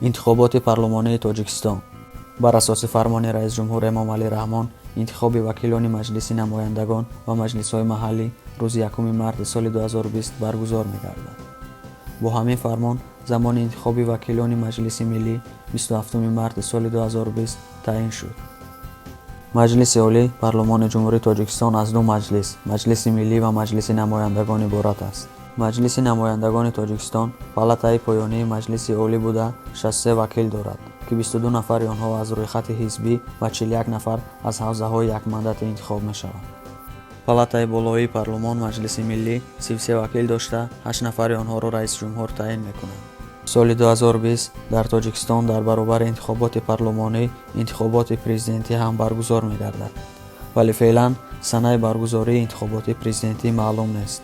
Интихоботи парлумонии Тоҷикистон. Бар асоси фармони раисҷумҳур Эмомалӣ Раҳмон, интихоби вакилони Маҷлиси намояндагон ва маҷлисҳои маҳаллӣ рӯзи 1 марти соли 2020 баргузор мегардад. Бо ҳамин фармон замони интихоби вакилони Маҷлиси миллӣ 27 марти соли 2020 таъин шуд. Маҷлиси Олӣ, Парлумони Ҷумҳурии Тоҷикистон, аз ду маҷлис, Маҷлиси миллӣ ва Маҷлиси намояндагон, иборат аст. Маҷлиси намояндагони Тоҷикистон палатаи поёнии Маҷлиси Олӣ буда, 63 вакил дорад, ки 22 нафари онҳо аз рӯйхати ҳизбӣ ва 41 нафар аз ҳавзаҳои якмандатӣ интихоб мешаванд. Палатаи болоии парлумон, Маҷлиси миллӣ, 33 вакил дошта, 8 нафари онҳоро раисҷумҳур таъин мекунад. Соли 2020 дар Тоҷикистон дар баробари интихоботи парлумонӣ интихоботи президентӣ ҳам баргузор мегардад, вале феълан санаи баргузории интихоботи президентӣ маълум нест.